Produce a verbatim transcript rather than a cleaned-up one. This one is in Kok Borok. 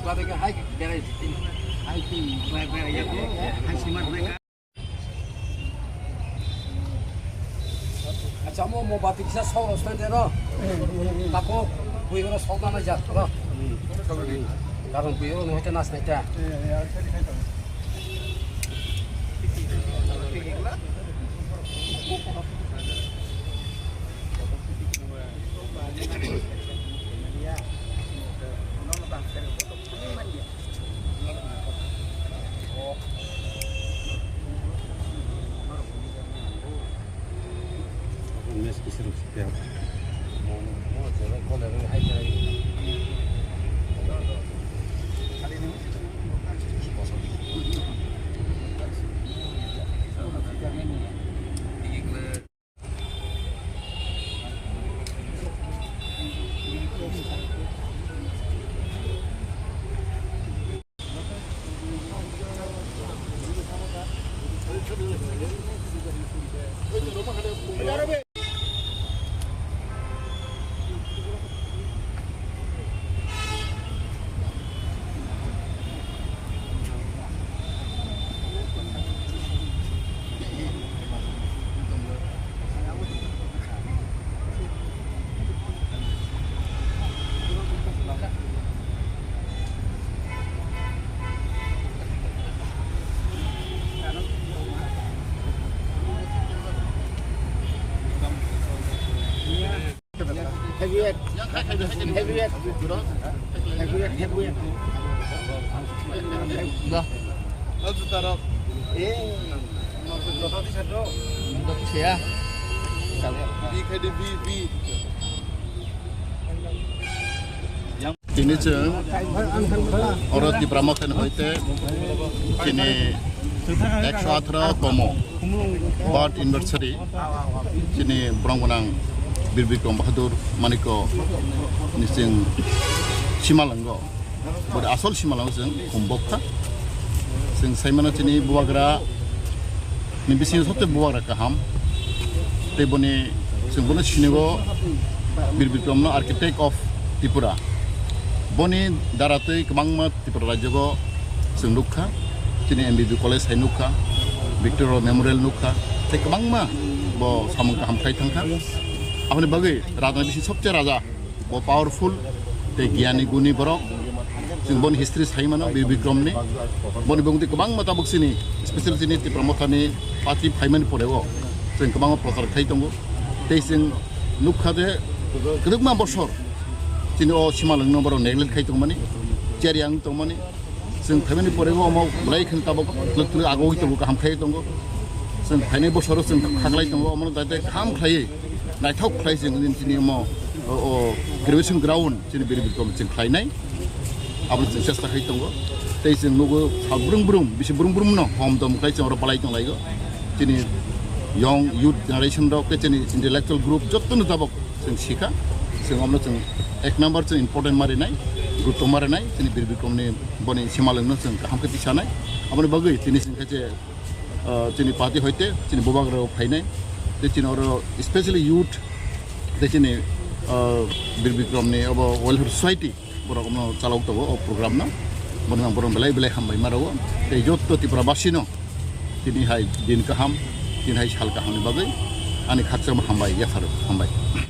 Acha mo mo bati kisa soro stand ro. Tako bui ro sok na ja ro. Karon bui ro no hote nas naita. Tini chwng oro Tipra Mothani hoite chini ekso atharo tomo birth anniversary chini borong gwnang Bir Bikram Bahadur Manikko ni chwng simalango, boni asol simalango chwng humbok kha. Chwng saimano chini bubagra ni bisingo sobse bubagra kaham. Tei boni, chwng bono sinigo Bir Bikram no architect of Tripura. Boni dara tei kwbangma Tripura rajyogo chwng nukha. Chini M B B college hai nukha, Victor Memorial nukha, tei kwbangma bo samung kaham khlai thangkha. Aboni bagwi rajani bisi sobse raja. Bo powerful tei giyani guni borok. Chwng boni history sai mano Bir Bikram ni. Boni bungtwi kwbangma tabuk chini, special chini Tipra Mothani party phaimani pore o chwng kwbangma prochar khai tongo. Tei chwng nukha je kwbangma bosor chini o simalwng no borok neglect khai tongmani, cherya wng tongmani. Chwng phaimani pore o omo belai kheno tabuk twlwk twlwk agogwi tongo, kaham khlai tongo. Chwng phainai bosoro chwng khaklai tongo, omono jate kaham khlaiwi naithok khlai chwng chini omo o, o graduation ground chini Bir Bikram chwng khlainai. Abono chwng chesta khai tongo. Tei chwng nugo sal brum brum, bisi brum brum no hom dom khlai chwng oro balai tonglaigo. Chini young youth generation rok tei chini intellectual group jotto no tabuk chwng sikha, chwng omono chwng ek number chwng important ma rinai, gurutto ma rinai, chini Bir Bikram ni boni simalwng no chwng kaham khe tisanai. Aboni bagwi tini chwng khe je, ah, chini party hoite chini bubagra rok phainai, tei chini oro specially youth, tei chini, ah, Bir Bikram ni obo Welfare Society borok no chalok tongo o program no. Boni ang borok belai belai hambai ma rwo, tei jotto Tripura basi no tini hai din kaham, tini hai sal kaham ni bagwi ani khakchangma hambai yapharo, hambai.